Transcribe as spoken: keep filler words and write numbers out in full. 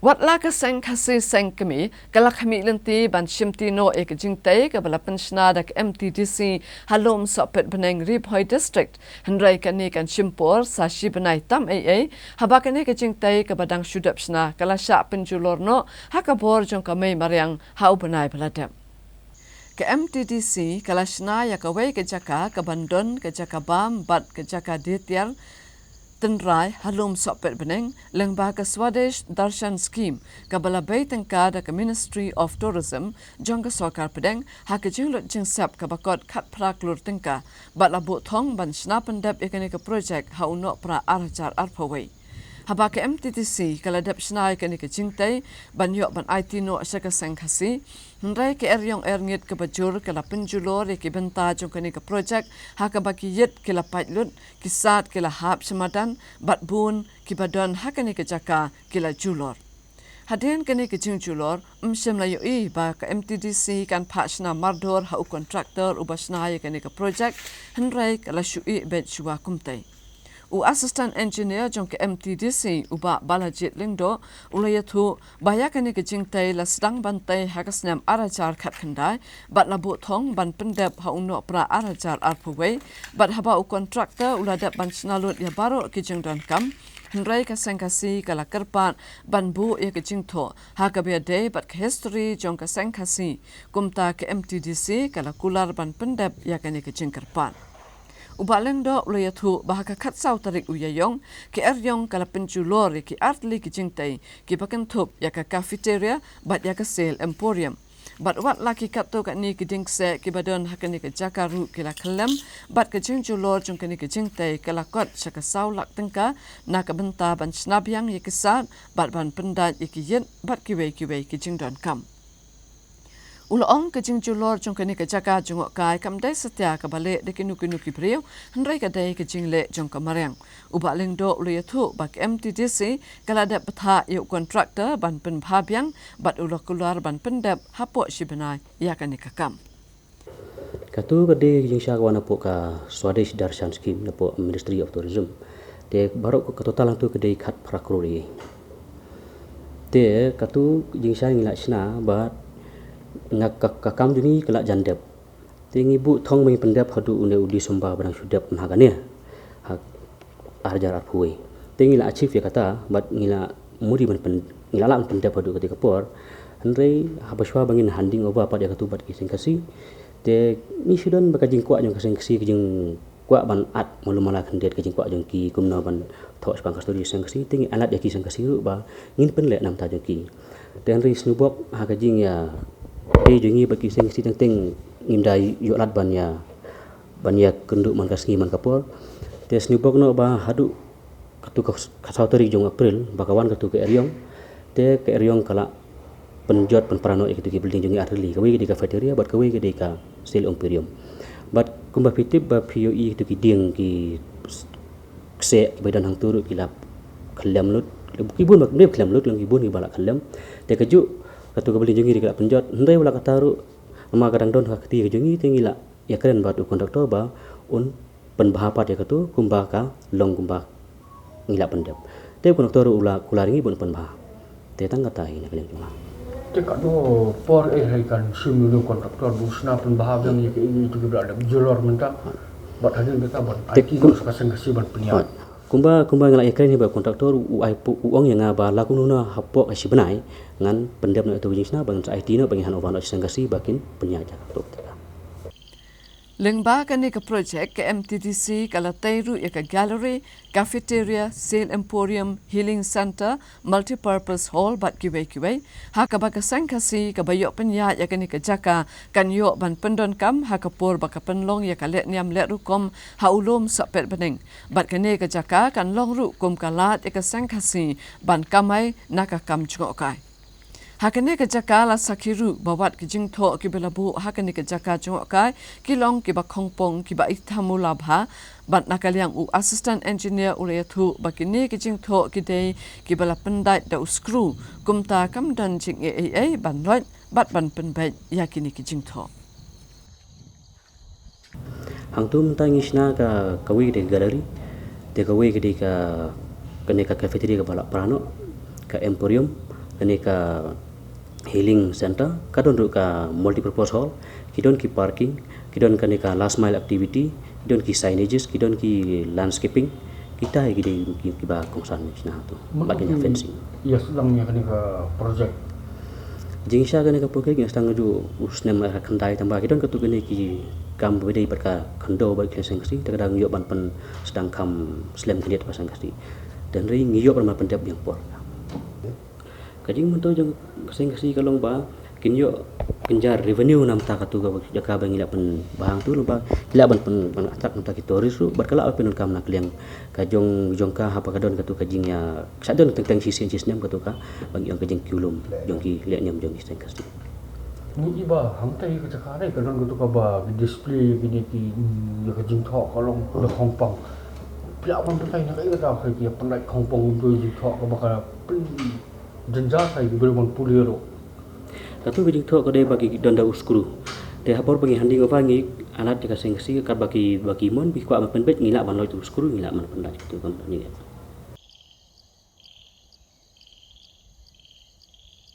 Wat la ka seng Khasi seng kmie ka la khmih lynti ban shimti noh ïa ka jingtei kaba la pynshna da ka M T D C ha lum Sohpetbneng, Ri Bhoi District, hynrei kane kan shim por sa shi bnai tam ei ei, haba kane ka jingtei kaba dang shu dep shna ka la shah pynjulor noh ha ka bor jong ka mei mariang ha u bnai ba la dep. Ka M T D C ka la shna ïa kawei ka jaka kaban don ka jaka bam bad ka jaka die tiar tynrai ha lum Sohpetbneng lyngba ka Swadesh Darshan Scheme kaba la bei tyngka da ka Ministry of Tourism jong ka Sorkar Pdeng ha ka jinglut jingsep kaba kot khatphra klur tyngka, bad la buh thong ban shna pyndep ïa kane ka projek ha u Nohprah ar hajar arphew wei. Haba ka M T D C ka la dep shna ïa kane ka jingtei ban ïoh ban aiti noh sha ka seng Khasi, hynrei ka eriong erngit kaba jur ka la pynjulor ïa ki bynta jong kane ka projek, ha kaba ki ïit ki la pait lut, ki sad ki la hap sha madan, bad bun kiba don ha kane ka jaka ki la julor. Hadien kane ka jingjulor, ym shym la ïohi ba ka M T D C kan phah shna mardor ha u kontraktor uba shna ïa kane ka projek, hynrei ka la shu ïeh beit shuwa kumtei. U Assistant Engineer jong ka M T D C, u Bah Balajied Lyngdoh, u la ïathuh ba ïa kane ka jingtei la sdang ban tei ha ka snem ar hajar khatkhyndai, bad la buh thong ban pyndep ha u Nohprah ar hajar arphew wei, bad haba u kontraktor u la dep ban shna lut ïa baroh ki jingdonkam, hynrei ka seng Khasi ka la kyrpad ban buh ïa ka jingthoh ha kaba ïadei bad ka history jong ka seng Khasi, kumta ka M T D C ka la kular ban pyndep ïa kane ka jingkyrpad. U Bah Lyngdoh u la ïathuh ba ha ka khatsaw tarik u Ïaïong, ka eriong ka la pynjulor ïa ki artylli ki jingtei kiba kynthup ïa ka cafeteria bad ïa ka Sale Emporium. Bad wat la ki katto katne ki dieng kseh kiba don ha kane ka jaka ruh ki la khyllem, bad ka jingjulor jong kane ka jingtei ka la kot sha ka saw lak tyngka na ka bynta ban shna biang ïa ki sad bad ban pyndait ïa ki ïit bad kiwei kiwei ki jingdonkam. U la ong ka jingjulor jong kane ka jaka jngohkai kam dei satia kaba leh da kino kino ki briew, hynrei ka dei ka jingleh jong ka mariang. U Bah Lyngdoh u la ïathuh ba ka M T D C ka la dep bthah ïa u kontraktor ban pynbha biang, bad u la kular ban pyndep hapoh shi bnai ïa kane ka kam. Katu ka dei ka jingshah ka wan napoh ka Swadesh Darshan Scheme napoh Ministry of Tourism. Te baroh ka total hangtu ka dei khatphra klur ïa. Te katu ka jingshah ngi la shna bad nga ka, ka kam jong ngi ka la jan dep. Te ngi buh thong ba ngin pyndep haduh une u December ba dang shu dep mynha kane. Ha ar hajar arphew wei. Te ngi la achieve ïa kata, bad ngi la mudi ban pyn-, ngi la lah ban pyndep haduh kata ka por. Hynrei haba shuwa ba ngin handing over pat ïa katu bad ki seng Khasi. Te ngi shu don ba ka jingkwah jong ka seng Khasi, ka jingkwah ban add malu mala khyndiat ka jingkwah jong ki kumno ban thoh shaphang ka history seng Khasi. Te ngi alat ïa ki seng Khasi ruh ba ngin pynleh namar ta jong ki. Te hynrei sniewbok ha ka jingïadei jong ngi bad ki seng Khasi teng teng ngim da ïoh lad ban ïa ban ïa kynduh man ka sngi man ka por. Te sniewbok noh ba haduh katu ka, ka saw tarik jong April ba ka wan katu ka eriong. Te ka eriong ka la pynjot pynpra noh ïa katu ki building jong ngi artylli, kawei ka dei ka cafeteria bad kawei ka dei ka Sale Emporium. Bad kumba phi tip ba phi ïohi katu ki dieng ki kseh kiba don hangtu ruh ki la khyllem lut. Ki bun ba khyllem lut, ki bun kiba la khyllem. Te kajuh katu ka building jong ngi ruh ki la pynjot, hynrei wat la kata ruh namar ka dang don ha ka kti ka jong ngi, te ngi la ïakren bad u kontraktor ba un pynbha pat ïa katu kumba ka long kumba ngi la pyndep. Te u kontraktor u la kular ïa ngi ba un pynbha. Te tang kata hi na ka liang jong nga. Te katno por eh ha kan shim ïa u kontraktor ba u shna pynbha biang ïa ki, ïa kitu kiba la dep julor mynta. Bad hadien kata ban aiti noh sha ka seng Khasi ban pynïaid. Kumba, kumba nga la ïakren hi bad u kontraktor, u ai pu-, u ong ïa nga ba la kumno na hapoh ka shi bnai ngan pyndep noh ïa utu u jingshna, ba ngan sa aiti noh, ba ngin hand over noh sha seng Khasi ba kin pynïaid ïa katu. Lyngba kane ka projek, ka M T D C ka la tei ruh ïa ka gallery, cafeteria, Sale Emporium, healing centre, multipurpose hall bad kiwei kiwei. Ha kaba ka seng Khasi kaba ïoh pynïaid ïa kane ka jaka kan ïoh ban pyndonkam ha ka por ba ka pynlong ïa ka lehniam lehrukom ha u lum Sohpetbneng. Bad kane ka jaka kan long ruh kum ka lad ïa ka seng Khasi ban kamai na ka kam jngohkai. Ha kane ka jaka la sakhi ruh ba wat ki jingthoh kiba la buh ha kane ka jaka jngohkai ki long kiba khongpong, kiba ithamula bha. Bad na ka liang u assistant engineer u la ïathuh ba kine ki jingthoh ki dei kiba la pyndait da u skru, kumta kam don jingeh ei ei ban loit bad ban pynbeit ïa kine ki jingthoh. Hangtu mynta ngi shna ka, kawei ka dei ka gallery, te kawei ka dei ka, kane ka cafeteria kaba la pra noh, ka emporium, ka Kane ka healing center ka don ruh ka multipurpose hall, ki don ki parking, ki don kane ka last mile activity, ki don ki signages, ki don ki landscaping. Kita hi ki dei ki, kiba kongsan shna tu. Bad kane ka fencing. Ïa sdang ïa kane ka project. Jingshisha kane ka project ngi sdang ju u snem ar hajar khyndai, tangba ki don katto katne ki kam ba dei bad ka khyndew bad ka seng Khasi, te ka dang ïoh ban pynsdang kham slem khyndiat bad ka seng Khasi. Te hynrei ngi ïoh ban pyndep biang por. Ka jingmyntoi jong ka seng Khasi ka long ba kin ïoh kynja revenue namta katu ka jaka ba ngi lah pynbha hangtu, long ba ngi lah ban pyn, ban attract namta ki tourist ruh, bad ka lah ban pyndonkam na ka liang ka jong, jong ka, haba ka don katu ka jingïa, ka sa don teng teng shisien shisnem katu ka, ba ngi ong ka jingkiew lum jong ki lehniam jong ki seng Khasi. Ngi i ba hangta ïa ka jaka re ka don katu kaba ki display ïa kine ki, ïa ka jingthoh ka long da khongpong. Phi lah ban batai na kaei kata ka ïa pynlait khongpong kumto ïa jingthoh kaba ka pyn jynjar ïa ki briew ban pule ruh. Katu ka jingthoh ka dei ba ki don da u screw. Te ha por ba ngi handing over ngi alat ïa ka seng Khasi, katba ki, ba ki mon ba ki kwah ban pynbeit, ngi lah ban loit u screw, ngi lah ban pynlait katu ka company.